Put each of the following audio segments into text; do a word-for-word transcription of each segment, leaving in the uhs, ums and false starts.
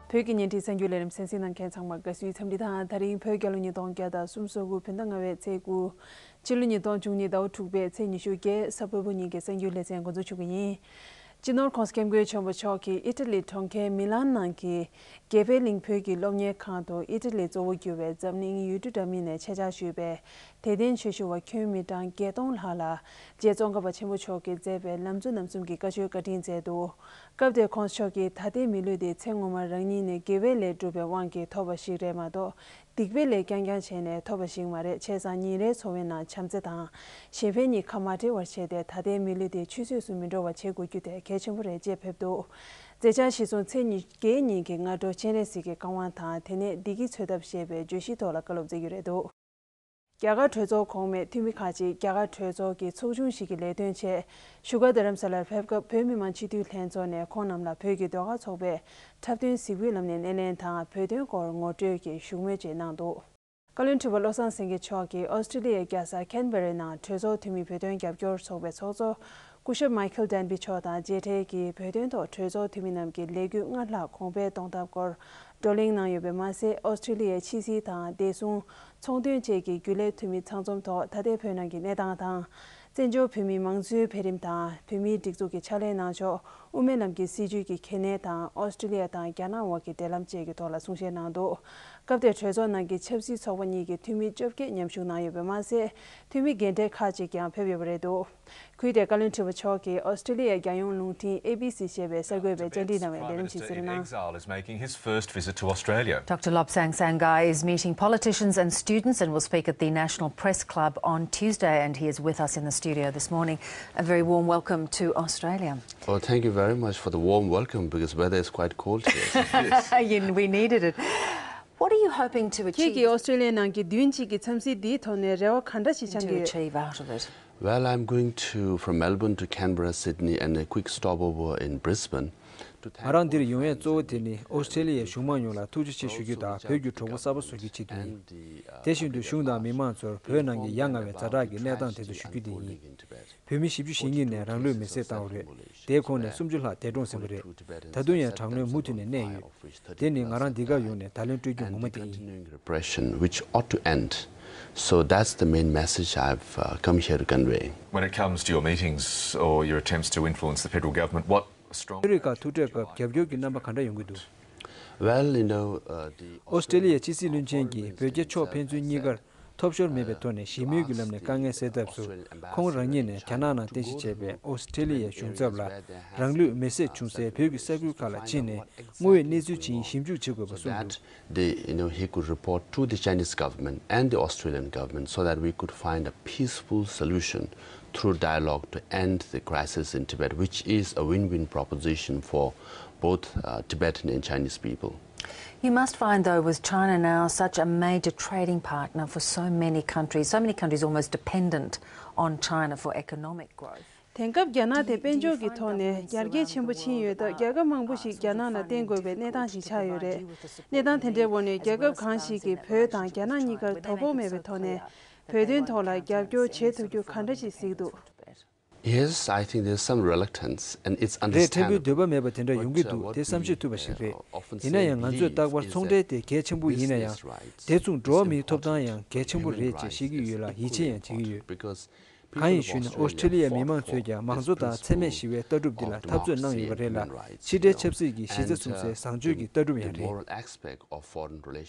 བོད་ཀྱི་བརྙན་འཕྲིན་གསར་འགྱུར་ལས་རིམ་གསན་གཟིགས་གནང་མཁན་ཚང་མ་དགའ་བསུའི་འཚམས་འདྲི་དང་། ད་རིང་བོད་རྒྱལ་ལོ་ཉིས་སྟོང་བརྒྱ་དང་སུམ་ཅུ་སོ་དགུ་བོད་ཟླ་ལྔ་པའི་ཚེས་དགུ། ཕྱི་ལོ་ཉིས་སྟོང་བཅུ་གཉིས་ཟླ་བ་དྲུག་པའི་ཚེས་ཉི་ཤུ་བརྒྱད། གཟའ་ཕུར་བུ་ཉིན་གྱི་གསར་འགྱུར་ལེ་ཚན་འགོ་འཛུགས་ཞུ་གི་ཡིན། སྤྱི་ནོར་༸གོང་ས་༸སྐྱབས་མགོན་ཆེན་པོ་མཆོག་གིས་ཨི་ཊ་ལི་གྲོང་ཁྱེར་མི་ལན་ནང་གི་དགེ་འཕེལ་གླིང་བོད་ཀྱི་སློབ་གཉེར་ཁང་དུ་ཨི་ཊ་ལི་གཙོ་བོ་གྱུར་བའི་འཛམ་གླིང་ཡུལ་གྲུ་འདྲ་མིན་ནས་ཆེད་བཅར་ཞུས་པའི་དད་ལྡན་ཆོས་ཞུ་བ་ཁྱོན་མི་གྲངས་བརྒྱད་སྟོང་ལྷག་ལ་རྗེ་ཙོང་ཁ་པ་ཆེན་པོ་མཆོག་གིས་མཛད་པའི་ལམ་གཙོ་རྣམ་གསུམ་གྱི་བཀའ་ཆོས་བཀའ་དྲིན་སྩལ་འདུག་སྐབས་དེར་༸གོང་ས་མཆོག་གིས་ད་ལྟའི་མི་ལུས་འདི་ཚེ་སྔོན་མ་རང་ཉིད་ནས་དགེ་བའི་ལས་བསྒྲུབས་པའི་དབང་གིས་ཐོབ་པ་ཞིག་རེད་མ་གཏོགས། སྡིག་པའི་ལས་རྐྱང་རྐྱང་བྱས་ནས་ཐོབ་པ་ཞིག་མ་རེད། བྱས་ཙང་ཉིན་རེའི་འཚོ་བའི་ནང་བྱམས་བརྩེ་དང་གཞན་ཕན་གཉིས་ཁ་མ་བྲལ་བར་བྱས་ཏེ། ད་ལྟའི་མི་ལུས་འདི་ཆུད་ཟོས་སུ་མི་འགྲོ་བ་བྱེད་དགོས་རྒྱུ་དེ་གལ་ཆེན་པོ་རེད་ཅེས་ཕེབས་འདུག་མཛད་འཆར་གཞིར་བཟུང་ཚེས་ཉི་ཤུ་བརྒྱད་ཉིན་གྱི་སྔ་དྲོ་སྤྱན་རས་གཟིགས་ཀྱི་བཀའ་དབང་དང་། དེ་ནས་བདེ་སྐྱིད་འཚོ་ཐབས་ཞེས་པའི་བརྗོད་གཞིའི་ཐོག་ལ་བཀའ་སློབ་སྩལ་རྒྱུ་རེད་འདུག་རྒྱ་གར་གྲོས་ཚོགས་གོང་མའི་འཐུས་མི་ཁག་ཅིག་རྒྱ་གར་གྲོས་ཚོགས་ཀྱི་ཚོགས་ཆུང་ཞིག་གི་ལས་དོན་ཆེད་བཞུགས་སྒར་རྡ་རམ་ས་ལར་ཕེབས་སྐབས། བོད་མི་མང་སྤྱི་འཐུས་ལྷན་ཚོགས་ནས་ཁོང་རྣམས་ལ་བོད་ཀྱི་ཟློས་གར་ཚོགས་པའི་འཁྲབ་སྟོན་གཟིགས་འབུལ་ལམ་ནས་སྣེ་ལེན་དང་། བོད་དོན་སྐོར་ངོ་སྤྲོད་ཀྱི་བཞུགས་མོལ་བཅས་གནང་འདུག་བཀའ་བློན་ཁྲི་པ་བློ་བཟང་སེང་གེ་མཆོག་གིས་ཨོ་སི་ཀྲི་ལི་ཡའི་རྒྱལ་ས་ཁན་བེ་རའི་ནང་གྲོས་ཚོགས་འཐུས་མི་བོད་དོན་རྒྱབ་སྐྱོར་ཚོགས་པའི་ཚོགས་གཙོ་སྐུ་ཞབས་མའི་ཁེལ་ཏན་བི་མཆོག་དང་མཇལ་འཕྲད་ཀྱིས། བོད་དོན་ཐོག་གྲོས་ཚོགས་འཐུས་མི་རྣམས་ཀྱི་ལས་འགུལ་སྔར་ལྷག་གོང་འཕེལ་གཏོང་ཐབས་སྐོར་བགྲོ་གླེང་གནང་ཡོད་པས་མ་ཟད། ཨོ་སི་ཀྲི་ལི་ཡའི་ཕྱི་སྲིད་དང་བདེ་སྲུང་། ཚོང་དོན་བཅས་ཀྱི་རྒྱུན་ལས་འཐུས་མི་ཚང་འཛོམས་ཐོག་ད་ལྟའི་བོད་ནང་གི་གནས་སྟངས་དང་། བཙན་བྱོལ་བོད་མིའི་མང་གཙོའི་འཕེལ་རིམ་དང་། བོད་མིའི་སྒྲིག་འཛུགས་ཀྱི་ཕྱག་ལས་གནང་ཕྱོགས། དབུ་མའི་ལམ་གྱི་སྲིད་བྱུས་ཀྱི་གལ་གནད་དང་། ཨོ་སི་ཀྲི་ལི་ཡ་དང་རྒྱ་ནག་དབར་གྱི་འབྲེལ་ལམ་བཅས་ཀྱི་ཐོག་ལ་གསུང་བཤད་གནང་འདུག་སྐབས་དེར་གྲོས་ཚོགས་ནང་གི་ཆབ་སྲིད་ཚོགས་པ་གཉིས་ཀྱི་འཐུས་མི་བཅོ་བརྒྱད་མཉམ་ཞུགས་གནང་ཡོད་པས་མ་ཟད། འཐུས་མི་རྒན་གྲས་ཁག་ཅིག་ཀྱང་ཕེབས་ཡོད་པ་རེད་འདུག་ཁུལ་དེར་བཀའ་བློན་ཁྲི་པ་མཆོག་གིས་ཨོ་སི་ཀྲི་ལི་ཡའི་རྒྱལ་ཡོངས་རླུང་འཕྲིན་ཨེ་བི་སི་ཞེས་པའི་གསར་འགོད་པའི་བཅར་འདྲི་གནང་བའི་ལས་རིམ་ཞིག་གཟིགས་རོགས་གནང་། Prime Minister in exile is making his first visit to Australia. Doctor Lobsang Sangay is meeting politicians and students and will speak at the National Press Club on Tuesday, and he is with us in the studio this morning. A very warm welcome to Australia. Oh, thank you very much for the warm welcome, because weather is quite cold here. Yes. You- we needed it. What are you hoping to achieve? ཁྱེད་ཀྱིས་ཨོ་སི་ཀྲི་ལི་ཡའི་ནང་གི་བདུན་གཅིག་གི་འཚམས་གཟིགས་འདིའི་ཐོག་ནས་རེ་བ་ག་འདྲ་ཞིག་འཆང་གི་ཡོད། Achieve out of it? Well, I'm going to, from Melbourne to Canberra, Sydney, and a quick stopover in Brisbane. ང་རང་འདིར་ཡོང་ཡས་གཙོ་བོ་དེ་ནི་ཨོ་སི་ཀྲི་ལི་ཡའི་གཞུང་མང་ཡོངས་ལ་ཐུགས་རྗེ་ཆེ་ཞུ་རྒྱུ་དང་། བོད་ཀྱི་གྲོགས་པོ་གསར་པ་བཟོ་རྒྱུའི་ཆེད་དུ་ཡིན། དེ་བཞིན་དུ་གཞུང་དང་མི་མང་ཚོར་བོད་ནང་གི་ཡ་ང་བའི་ཛ་དྲག་གི་གནས་སྟངས་དེ་ཚོ་ཞུ་རྒྱུ་དེ་ཡིན། བོད་མི་བཞི་བཅུ་ཞེ་གཉིས་ནས་རང་ལུས་མེར་སྲེག་བཏང་བ་རེད། དེའི་ཁོངས་ནས་སུམ་ཅུ་ལྷག་འདས་གྲོངས་ཟིན་པ་རེད། ད་དུང་ཡང་དྲག་གནོན་མུ་མཐུད་ནས་གནས་ཡོད། དེ་ནི་ང་རང་འདི་གར་ཡོང་ནས་བརྡ་ལན་སྤྲོད་རྒྱུ་ངོ་མ་དེ་ཡིན། Continuing repression, which ought to end. So that's the main message I've, uh, come here to convey. When it comes to your meetings or your attempts to influence the federal government, what strong- བོད་རིགས་ཁག་ཐུག་འཕྲད་སྐབས་རྒྱབ་སྐྱོར་གྱི་རྣམ་པ་ག་འདྲ་ཡོང་གི་འདུག Well, you know, uh, the ཨོ་སི་ཀྲི་ལི་ཡའི་ཕྱི་སྲིད་བློན་ཆེན་གྱིས་བོད་རྒྱ་ཕྱོགས་ཕན་ཚུན་གཉིས་ཀར་ཐོབ་ཤོར་མེད་པའི་ཐོག་ནས་ཞི་མོལ་གྱི་ལམ་ནས་དཀའ་ངལ་སེལ་ཐབས་སུ། ཁོང་རང་ཉིད་ནས་རྒྱ་ནག་ནང་རྟེན་གཞི་བྱས་པའི་ཨོ་སི་ཀྲི་ལི་ཡའི་གཞུང་ཚབ་ལ་རང་ལུས་མེར་སྲེག་བྱུང་སའི་བོད་ཀྱི་ས་ཁུལ་ཁག་ལ་ཕྱིན་ནས། དངོས་ཡོད་གནས་ཚུལ་ཇི་ཡིན་ཞིབ་འཇུག་བྱེད་དགོས་པ་གསུངས་འདུག They, you know, he could report to the Chinese government and the Australian government so that we could find a peaceful solution through dialogue to end the crisis in Tibet, which is a win-win proposition for both, uh, Tibetan and Chinese people. You must find, though, with China now such a major trading partner for so many countries, so many countries almost dependent on China for economic growth. དེང་སྐབས་རྒྱ་ནག་དེ་དཔལ་འབྱོར་གྱི་ཐོག་ནས་ཡར་རྒྱས་ཆེན་པོ་ཕྱིན་ཡོད་སྟབས། རྒྱལ་ཁབ་མང་པོ་ཞིག་རྒྱ་ནག་ལ་བརྟེན་དགོས་པའི་གནས་སྟངས་ཤིག་ཆགས་ཡོད་རེད། གནས་སྟངས་དེ་འདྲའི་འོག་ནས་རྒྱལ་ཁབ་གང་ཞིག་གིས་བོད་དང་རྒྱ་ནག་གཉིས་ཀར་དོ་ཕོག་མེད་པའི་ཐོག་ནས་བོད་དོན་ཐོག་ལ་རྒྱབ་སྐྱོར་བྱེད་ཐུབ་རྒྱུ་ག་འདྲ་ཞིག་གཟིགས་འདུག Yes, I think there's some reluctance, and it's understandable. རེད། ཕྲན་བུའི་འདོད་པ་མེད་པ་དེ་འདྲ་ཡོང་གི་འདུག་དེ་བསམ་ཤེས་ཐུབ་པ་ཞིག་རེད། ཡིན་ན་ཡང་ང་ཚོས་རྟག་པར་ཚོང་འབྲེལ་དེ་གལ་ཆེན་པོ་ཡིན་ན་ཡང་། དེ་མཚུངས་འགྲོ་བ་མིའི་ཐོབ་ཐང་ཡང་གལ་ཆེན་པོ་རེད་ཅེས་བཤད་ཀྱི་ཡོད་ལ། ཡིད་ཆེས་ཡང་བྱེད་ཀྱི་ཡོད། གང་ཡིན་ཞུས་ན། ཨོ་སི་ཀྲི་ལི་ཡའི་མི་མང་ཚོས་ཀྱང་མང་གཙོ་དང་འཚེ་མེད་ཞི་བའི་ལྟ་གྲུབ་འདི་ལ་འཐབ་རྩོད་གནང་ཡོད་པ་རེད་ལ། ཕྱི་འབྲེལ་ཆབ་སྲིད་ཀྱི་གཞི་རྩ་བཟུང་སའི་བཟང་སྤྱོད་ཀྱི་ལྟ་གྲུབ་ཡང་རེད།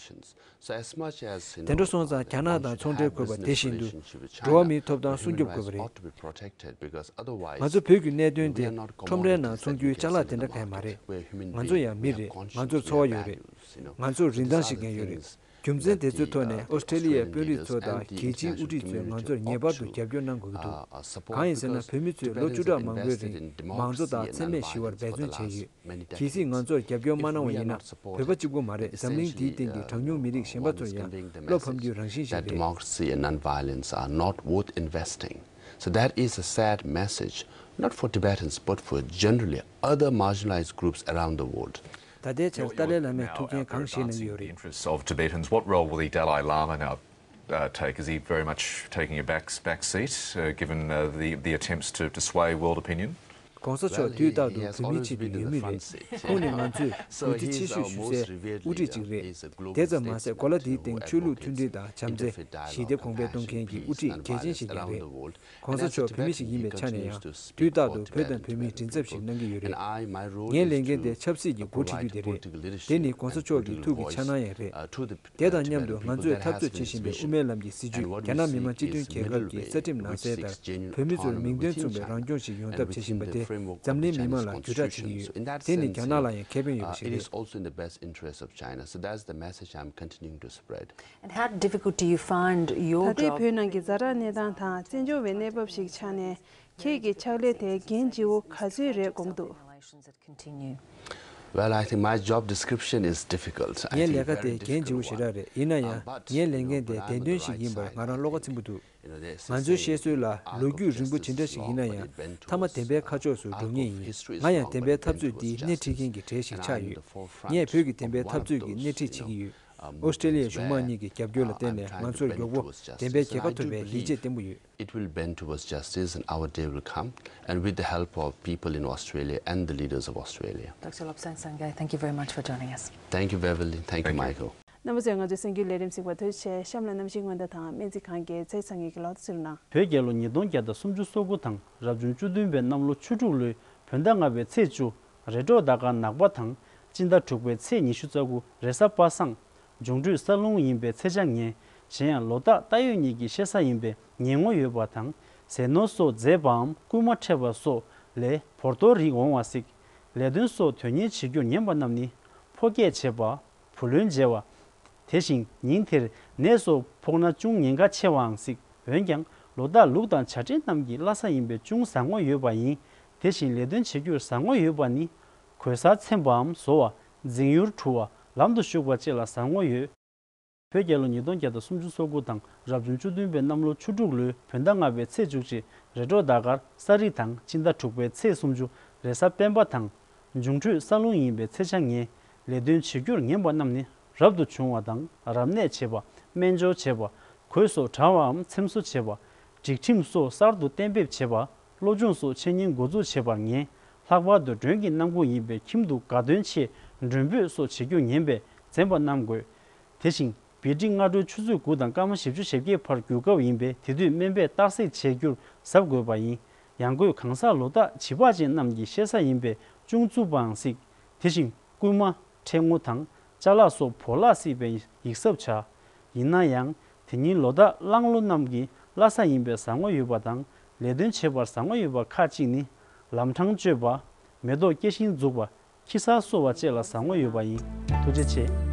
དེ་འདྲ་སོང་ཙང་རྒྱ་ནག་དང་ཚོང་འབྲེལ་དགོས་པ་དེ་བཞིན་དུ་འགྲོ་བ་མིའི་ཐོབ་ཐང་སྲུང་སྐྱོབ་དགོས་པ་རེད། ང་ཚོ་བོད་ཀྱི་གནད་དོན་དེ་ཁྲོམ་རའི་ནང་ཚོང་རྒྱུའི་ཅ་ལག་དེ་འདྲ་གང་ཡང་མ་རེད། ང་ཚོ་ཡང་མི་རེད། ང་ཚོར་འཚོ་བ་ཡོད་རེད། ང་ཚོར་རིན་ཐང་ཞིག་ཀྱང་ཡོད་རེད། རྒྱུ་མཚན་དེ་ཚོའི་ཐོག་ནས་ཨོ་སི་ཀྲི་ལི་ཡའི་དཔོན་རིགས་ཚོ་དང་རྒྱལ་སྤྱིའི་དབུ་ཁྲིད་ཚོས་ང་ཚོར་ངེས་པར་དུ་རྒྱབ་སྐྱོར་གནང་དགོས་ཀྱི་འདུག་གང་ཡིན་ཟེར་ན། བོད་མི་ཚོས་ལོ་བཅུ་ཕྲག་མང་པོའི་རིང་མང་གཙོ་དང་འཚེ་མེད་ཞི་བར་འབད་བརྩོན་བྱས་ཡོད། གལ་སྲིད་ང་ཚོར་རྒྱབ་སྐྱོར་མ་གནང་བ་ཡིན་ན། བོད་པ་གཅིག་པུ་མ་རེད། འཛམ་གླིང་འདིའི་སྟེང་གི་གྲངས་ཉུང་མི་རིགས་གཞན་པ་ཚོར་ཡང་བློ་ཕམ་རྒྱུའི་རང་བཞིན་ཞིག་རེད། That democracy and non-violence are not worth investing. So that is a sad message, not for Tibetans, but for generally other marginalized groups around the world. ད་ལྟའི་ཆར་ཏཱ་ལའི་བླ་མས་ཐུགས་འགན་གང་བཞེས་གནང་གི་ཡོད་རེད། Interests of Tibetans, what role will the Dalai Lama now, uh, take? Is he very much taking a back, back seat, uh, given, uh, the, the attempts to, to sway world opinion? གོང་ས་མཆོག་དུས་རྟག་ཏུ་བོད་མིའི་ཆེད་དུ་ཡོད་མུས་རེད། ཁོང་ནི་ང་ཚོས་གུས་བརྩི་ཆེ་ཤོས་ཞུ་སའི་དབུ་ཁྲིད་ཅིག་རེད། དེ་ཙམ་མ་ཟད་གོ་ལ་འདིའི་སྟེང་ཆོས་ལུགས་མཐུན་སྒྲིལ་དང་བྱམས་བརྩེ། ཞི་བདེ་གོང་འཕེལ་གཏོང་མཁན་གྱི་དབུ་ཁྲིད་གལ་ཆེན་ཞིག་ཀྱང་རེད། གོང་ས་མཆོག་བོད་མི་ཞིག་ཡིན་པའི་ཆ་ནས་ཡང་དུས་རྟག་ཏུ་བོད་དང་བོད་མིའི་མགྲིན་ཚབ་ཞིག་གནང་གི་ཡོད་རེད། ངའི་ལས་འགན་དེ་ཆབ་སྲིད་ཀྱི་འགོ་ཁྲིད་རྒྱུ་དེ་རེད། དེ་ནི་གོང་ས་མཆོག་གི་ཐུགས་ཀྱི་འཆར་སྣང་ཡང་རེད། དེ་དང་མཉམ་དུ་ང་ཚོས་འཐབ་རྩོད་བྱེད་བཞིན་པའི་དབུ་མའི་ལམ་གྱི་སྲིད་བྱུས་རྒྱ་ནག་མི་དམངས་སྤྱི་མཐུན་རྒྱལ་ཁབ་ཀྱི་རྩ་ཁྲིམས་ནང་གསལ་ལྟར་བོད་མི་ཚོར་མིང་དོན་མཚུངས་པའི་རང་སྐྱོང་ཞིག་ཡོང་ཐབས་བྱེད་བཞིན་པ་དེ་འཛམ་གླིང་མི་མང་ལ་བརྒྱུད་བསྒྲགས་བྱེད་ཀྱི་ཡོད། དེ་ནི་རྒྱ་ནག་ལ་ཡང་ཁེ་ཕན་ཡོད་པ་ཞིག་རེད། And how difficult do you find your job? ད་ལྟའི་བོད་ནང་གི་ཛ་དྲག་གནས་སྟངས་དང་བཙན་བྱོལ་བའི་གནས་བབ་ཞིག་ཆ་ནས། ཁྱེད་ཀྱི་ཕྱག་ལས་དེ་འགན་ལྗིད་པོ་ག་ཚོད་རེད་དགོངས་འདུག Well, I think my job description is difficult. ངའི་ལས་ཀ་དེ་འགན་ལྗིད་པོ་ཞེ་དྲག་རེད། ཡིན་ན་ཡང་ངའི་ལས་འགན་དེ་བདེན་དོན་ཞིག་ཡིན་པར་ང་རང་བློ་ཁ་ཚིམ་པོ་འདུག་ང་ཚོའི་བཤད་སྲོལ་ལ་ལོ་རྒྱུས་རིང་པོ་ཇི་འདྲ་ཞིག་ཡིན་ན་ཡང་མཐའ་མ་བདེན་པའི་ཁ་ཕྱོགས་སུ་འགྲོ་ངེས་ཡིན། ང་ཡང་བདེན་པའི་འཐབ་རྩོད་འདིའི་སྣེ་ཁྲིད་མཁན་གྱི་གྲས་ཤིག་ཆགས་ཡོད། ངས་བོད་ཀྱི་བདེན་པའི་འཐབ་རྩོད་ཀྱི་སྣེ་ཁྲིད་བྱེད་ཀྱི་ཡོད། ཨོ་སི་ཀྲེ་ལི་ཡའི་གཞུང་མང་གཉིས་ཀྱི་རྒྱབ་སྐྱོར་ལ་བརྟེན་ནས་ང་ཚོར་མགྱོགས་པོ་བདེན་པའི་རྒྱལ་ཁ་ཐོབ་པའི་ཡིད་ཆེས་བརྟན་པོ་ཡོད། It will bend towards justice and our day will come, and with the help of people in Australia and the leaders of Australia. Doctor Lobsang Sangay, thank you very much for joining us. Thank you, Beverly. Thank you, Michael. རྣམ་པ་ཚོས་ང་ཚོའི་གསར་འགྱུར་ལས་རིམ་གཟིགས་པར་ཐུགས་རྗེ་ཆེ། གཤམ་ལ་གནམ་གཤིས་སྔོན་བརྡ་དང་སྨན་རྩིས་ཁང་གི་ཚེས་གྲངས་ཀྱི་ལོ་ཚིགས་གནང་། བོད་རྒྱལ་ལོ་ཉིས་སྟོང་བརྒྱ་དང་སུམ་ཅུ་སོ་དགུ་དང་རབ་བྱུང་བཅུ་བདུན་པའི་གནམ་ལོ་ཆུ་འབྲུག་ལོའི་བོད་ཟླ་ལྔ་པའི་ཚེས་བཅུ། རེས་འགྲོགས་ཟླ་སྐར་ནག་པ་དང་། སྤྱི་ཟླ་དྲུག་པའི་ཚེས་ཉི་ཤུ་རྩ་དགུ་རེས་གཟའ་པ་སངས། འབྱུང་འཕྲོད་ས་རླུང་ཡིན་པའི་ཚེས་ཆ་ངེས། གཞན་ཡང་ལོ་རྟགས་རྟ་ཡོས་གཉིས་ཀྱི་གཤེད་གཟའ་ཡིན་པས་ངན་ངོ་ཡོད་པ་དང་། ཟས་ནོར་སོགས་མཛེས་པའམ་རྐུན་མ་འཕྲད་པ་སོགས་ལས་བོར་སྟོར་རིགས་འོང་བ་སྲིད། ལས་དོན་སོགས་དོན་གཉེར་བྱེད་རྒྱུར་ཉན་པ་རྣམས་ནི། ཕོ་སྐྱེས་བྱེད་པ། བུ་ལོན་འཇལ་བ། དེ་བཞིན་ཉིན་དེར་ནད་སོགས་ཕོག་ན་ཅུང་ཉེན་ཁ་ཆེ་བའང་སྲིད། འོན་ཀྱང་ལོ་རྟགས་ལུག་དང་བྱ་སྤྲེལ་རྣམས་ཀྱི་བླ་གཟའ་ཡིན་པས་ཅུང་བཟང་ངོ་ཡོད་པ་ཡིན། དེ་བཞིན་ལས་དོན་བྱེད་རྒྱུར་བཟང་ངོ་ཡོད་པ་ནི། གོས་གཟར་འཚེམ་པའམ་བཟོ་བ། རྫིང་ཡུར་འཁྲུ་བ། ལམ་དུ་ཞུགས་པ་བཅས་ལ་བཟང་ངོ་ཡོད། བོད་རྒྱལ་ལོ་ཉིས་སྟོང་བརྒྱ་དང་སུམ་ཅུ་སོ་དགུ་དང་རབ་བྱུང་བཅུ་བདུན་པའི་གནམ་ལོ་ཆུ་འབྲུག་ལོའི་བོད་ཟླ་ལྔ་པའི་ཚེས་བཅུ་གཅིག་རེས་འགྲོགས་ཟླ་སྐར་གསར་རི་དང་སྤྱི་ཟླ་དྲུག་པའི་ཚེས་སུམ་ཅུ་རེས་གཟའ་སྤེན་པ་དང་། འབྱུང་འཕྲོད་ས་རླུང་ཡིན་པའི་ཚེས་ཆ་ངེས། ལས་དོན་བྱེད་རྒྱུར་ཉན་པ་རྣམས་ནི་རབ་ཏུ་བྱུང་བ་དང་རབ་གནས་བྱེད་པ། སྨན་སྦྱོར་བྱེད་པ། གོས་སོགས་དྲ་བའམ་འཚེམ་བཟོ་བྱེད་པ། སྒྲིག་ཁྲིམས་སོགས་གསར་དུ་གཏན་འབེབས་བྱེད་པ། སློབ་སྦྱོང་སོགས་འཆད་ཉན་འགོ་འཛུགས་བྱེད་པར་ངེས། ལྷག་པར་དུ་མགྲོན་གྱི་གནང་སྒོ་ཡིན་པས་ཁྱིམ་དུ་དགའ་སྟོན་ཆེད་མགྲོན་འབོད་སོགས་བྱེད་རྒྱུར་ཉན་པས་འཛེམ་པ་གནང་དགོས། དེ་བཞིན་བི་ཏི་སྔ་དྲོའི་ཆུ་ཚོད་དགུ་དང་སྐར་མ་བཞི་བཅུ་ཞེ་བརྒྱད་བར་གྱུར་སྐབས་ཡིན་པས་དེ་དུས་སྨན་པས་བརྟག་དཔྱད་བྱེད་རྒྱུར་གཟབ་དགོས་པ་ཡིན། ཡང་སྒོས་གང་ཟག་ལོ་རྟགས་བྱིས་པ་ཅན་རྣམས་ཀྱི་གཤེད་གཟའ་ཡིན་པས་ཅུང་རྩུབ་པའང་སྲིད། དེ་བཞིན་རྐུན་མ། ཁྲེལ་ངོ་དང་ཅ་ལག་སོགས་བོར་བརླག་སྲིད་པས་ཡིག་གཟབ་བྱ། ཡིན་ན་ཡང་དེ་ཉིན་ལོ་རྟགས་གླང་ལོ་རྣམས་ཀྱི་བླ་གཟའ་ཡིན་པས་བཟང་ངོ་ཡོད་པ་དང་ལས་དོན་བྱེད་པར་བཟང་ངོ་ཡོད་པ་ཁག་ཅིག་ནི། ལམ་འཕྲང་གཅོད་པ། མེ་ཏོག་སྐྱེ་ཤིང་འཛུགས་པ། ཁྱི་གསར་གསོ་བ་བཅས་ལ་བཟང་ངོ་ཡོད་པ་ཡིན། ཐུགས་རྗེ་ཆེ།